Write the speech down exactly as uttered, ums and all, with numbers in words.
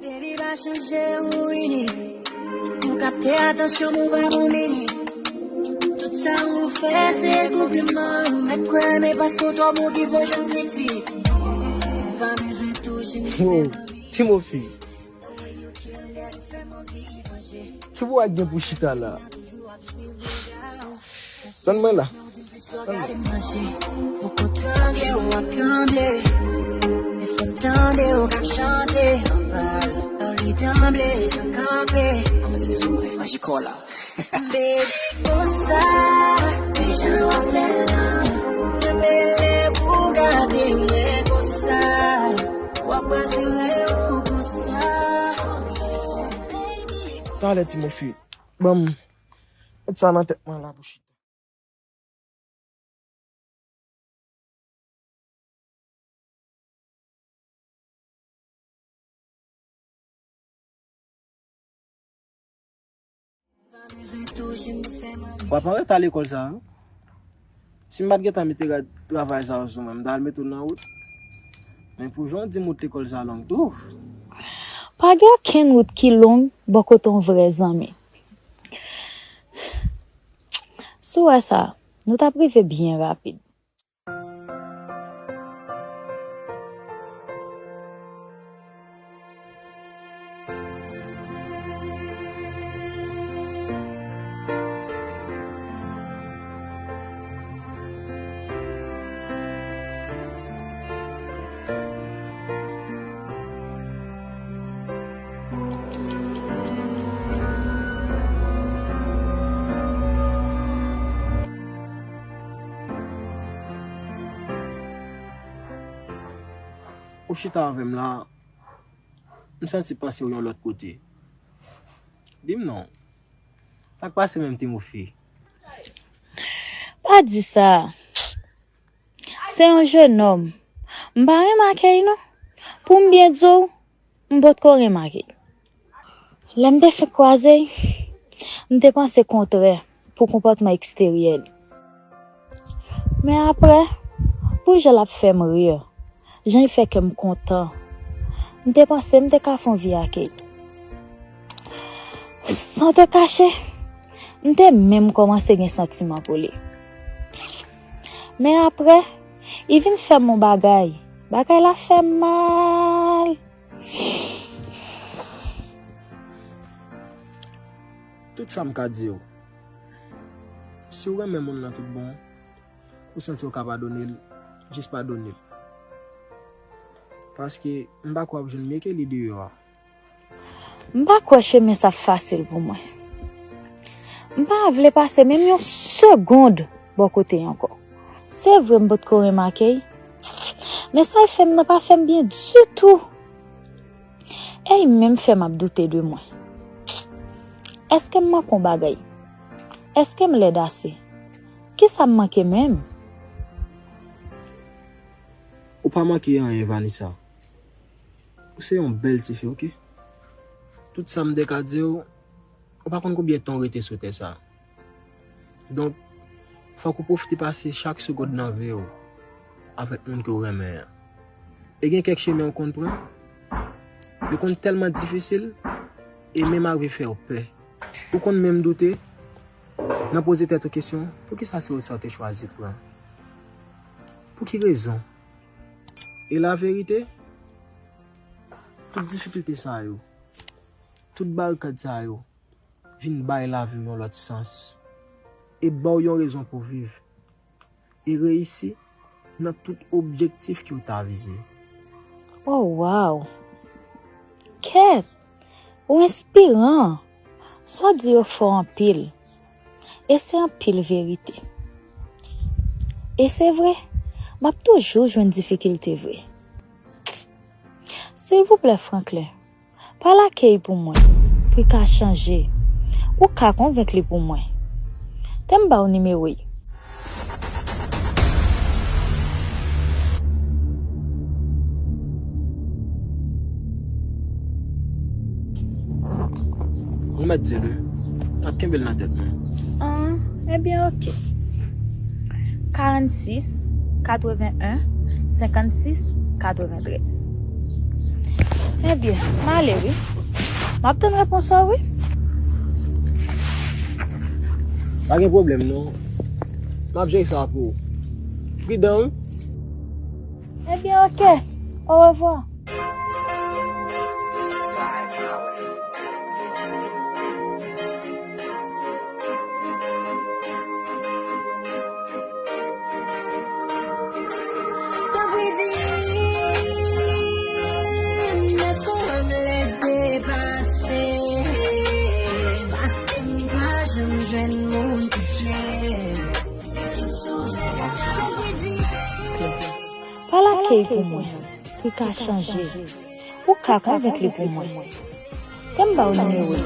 Baby pa chanje ou inik. Ou kapte atansyon m, ou pa bon minik. Tout sa ou fè se konpliman. Ou mèt kwè m e paske w twò bon ki fè w jwenn kritik. Ou pa bezwen touche m. Wow, Timofey. Ki pou ak gen pou chita la? Tann mwen la. Tann mwen. Ou konn trangle, ou ap tranble. Men fò m tande ou k ap chante. Anba, anba li tranble, san kanpe. Ann se sou mwen, maji kò la. Baby, konsa, men jan w ap fè l lan. Mwen mele pou gade mwen konsa. W ap pase wè ou konsa. Talè, Timofey. Ban m. Met sa nan tèt mwen la pou chita. W ap anreta lekòl sa a, wi. Si m pa t gentan mete rad travay sa yo sou mwen, m ta al mete w nan wout. Men pou jan w di m wout lekòl sa a long tou. Pa gen okenn wout ki long bò kote yon vrè zanmi. Si w wè sa, nou t ap rive byen rapid. Ou chita avè m la, m santi panse w yon lòt kote. Di m non, sa k pase menm, Timofey? Pa di sa. Se yon jenòm. M pa renmen ak li non. Pou m byen di w, m potko renmen ak li. Lè m te fenk kwaze l, m te panse kontrè pou konpòtman eksteryè l. Men apre, pou jan l ap fè m ri, jan l fè kè m kontan, m te panse m te ka fè yon vi ak li. San te kache, m te menm kòmanse gen santiman pou li. Men apre, li vin fè m yon bagay. Bagay la fè m mal. Tout sa m ka di w, si w renmen moun nan tout bon, ou santi w ka padone l, jis padone l. Paske m pa kwè w ap jwenn mye ke li deyò a. M pa kwè chemen sa ap fasil pou mwen. M pa vle pase menm yon segonn bò kote l ankò. Se vre m potko renmen ak li, men sa l fè m nan pa fè m byen ditou. E li menm fè m ap doute de mwen. Èske m manke yon bagay? Èske m lèd ase? Kisa m manke menm? Ou pa manke anyen, Vanessa. Ou se yon bèl tifi, oke? Tout sa m te ka di w, ou pa konn konbyen tan w rete sou tè sa a. Donk, fòk ou pwofite pase chak segonn nan vi w avèk moun ke w renmen an. E gen kèk chemen ou konn pran, yo konn tèlman difisil, e menm arive fè w pè. Ou konn menm doute, nan poze tèt ou kesyon, poukisa se wout sa w te chwazi pran? Pou ki rezon? E laverite, tout difikilte sa yo, tout barikad sa yo, vin bay lavi w yon lòt sans, e ba w yon rezon pou viv, e reyisi nan tout objektif ke w ta vize. Oh, wow! Kèt! Ou enspiran! Sa w di yo fò anpil. E se anpil verite. E se vre, m ap toujou jwenn difikilte vre. Silvouplè, Franklin, pale ak li pou mwen, pou l ka chanje. Ou ka konvenk li pou mwen. Te m ba w nimewo l. Ou mèt di l, wi. M ap kenbe l nan tèt mwen. Ah, ebyen, oke. Karannsis, katreven en, senkannsis, katreventrèz. Ebyen, m ale wi. M ap tann repons ou wi. Pa gen pwoblèm non. M ap jere sa pou ou. Pridan wi. Ebyen, oke. Orevwa. Tanpri di m, èske w wè m lè depase? Paske m pa janm jwenn moun ki fè. Pale ak Kay pou mwen. Li ka chanje. Ou ka konvenk li pou mwen. Fè m ba w nimewo l.